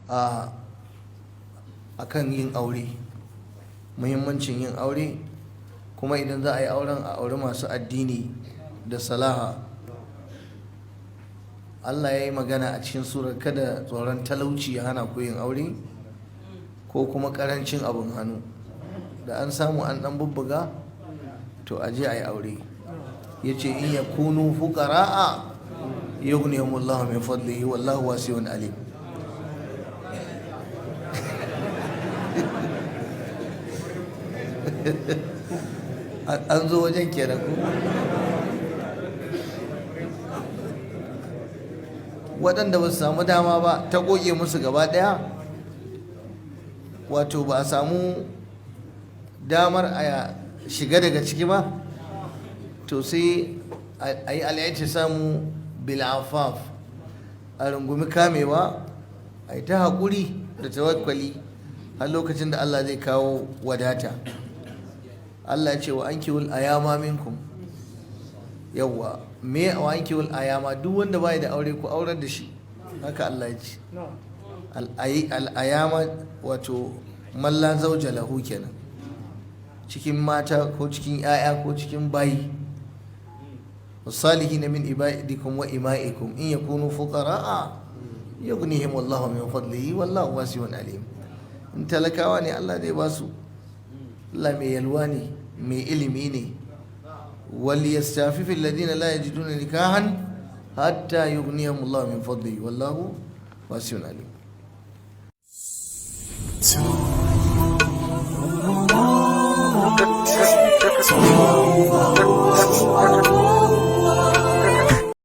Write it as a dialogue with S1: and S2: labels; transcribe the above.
S1: A kan yin aure, muhimmancin yin aure, kuma idan za a yi auren a auri masu addini da salaha. Allah ya yi magana a cikin surar, kada tsoron talauci ya hana ku yin aure ko kuma karancin abin hannu. Da an samu an dan bubbuga, to a je a yi aure. Ya ce إن يكونوا فقراء يغنهم الله من فضله والله واسع عليم. An zo wajen kenan ko? Waɗanda ba su samu dama ba, ta goge musu gaba ɗaya, wato ba a samu damar a shiga daga ciki ba, to sai a yi الاعتصام بالعفاف, a rungumi kamewa, a yi ta haƙuri da tawakkali har lokacin da Allah zai kawo wadata. Allah ya ce وأنكحوا الأيامى منكم. Yawwa, me وأنكحوا الأيامى? Duk wanda bai da aure, ku aurar da shi, haka Allah ya ce. الأيامى wato من لا زوج له kenan, cikin mata ko cikin 'ya'ya ko cikin bayi. والصالحين من عبادكم وإمائكم إن يكونوا فقراء يغنهم الله من فضله والله واسع عليم. In talakawa ne, Allah zai basu. Allah mai yalwa ne, mai ilimi ne. وليستعفف الذين لا يجدون نكاحا حتى يغنيهم الله من فضله والله واسع عليم.